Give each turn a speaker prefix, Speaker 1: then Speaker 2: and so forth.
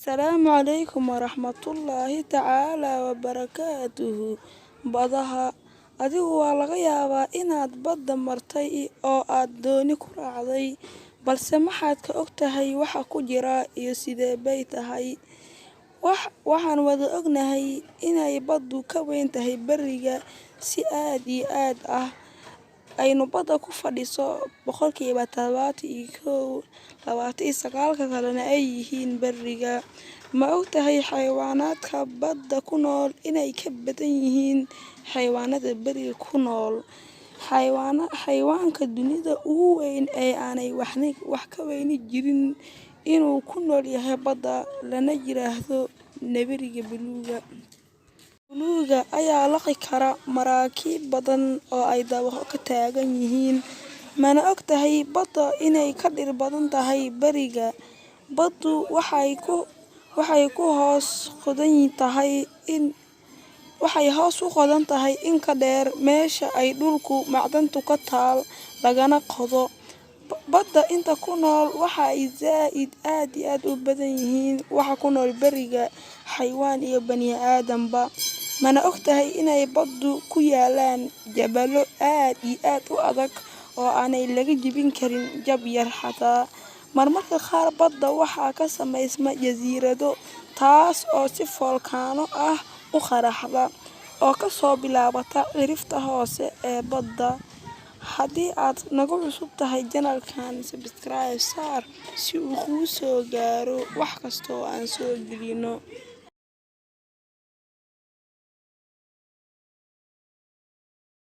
Speaker 1: Asalaamu calaykum waraxmatullaahi tacaala wabarakaatuhu. Badaha, adigu waa laga yaabaa inaad badda martay oo aad dooni ku raacday, balse maxaad ka ogtahay waxa ku jira iyo sidee bay tahay? Waxaan wada ognahay inay baddu ka weyn tahay beriga si aad iyo aad ah, aynu badda ku fadhiso 71%, 29-ka kalena ay yihiin beriga. Ma ogtahay xayawaanaadka badda ku nool inay ka badan yihiin xayawaanada beriga ku nool? Xayawaanka dunida ugu weyn ee aanay wax ka weyni jirin inuu ku nool yahay badda, lana yiraahdo nibiriga buluuga. Buluuga ayaa laqi kara maraakiib badan oo ay dabaqo ka taagan yihiin. Mana ogtahay badda inay ka dhir badan tahay beriga? Baddu waxay ku hoos qodan tahay in waxay hoos u qodan tahay in ka dheer meesha ay dhulku macdantu ka taal lagana qodo. Badda inta ku nool waxa ay zaaid aad iyo aad u badan yihiin waxa ku nool beriga, xayawaan iyo bani aadanba. Mana ogtahay inay baddu ku yaalaan jabalo aad iyo aad u adag oo aanay laga jebin karin jab yar xataa? Marmarka qaar badda waxaa ka samaysma jasiirado, taas oo si foolkaano ah u qaraxda oo kasoo bilaabata cirifta hoose ee badda. Haddii aad nagu cusub tahay channelkan, subscribe saar si uu kuu soo gaaro wax kasta oo aan soo gelino.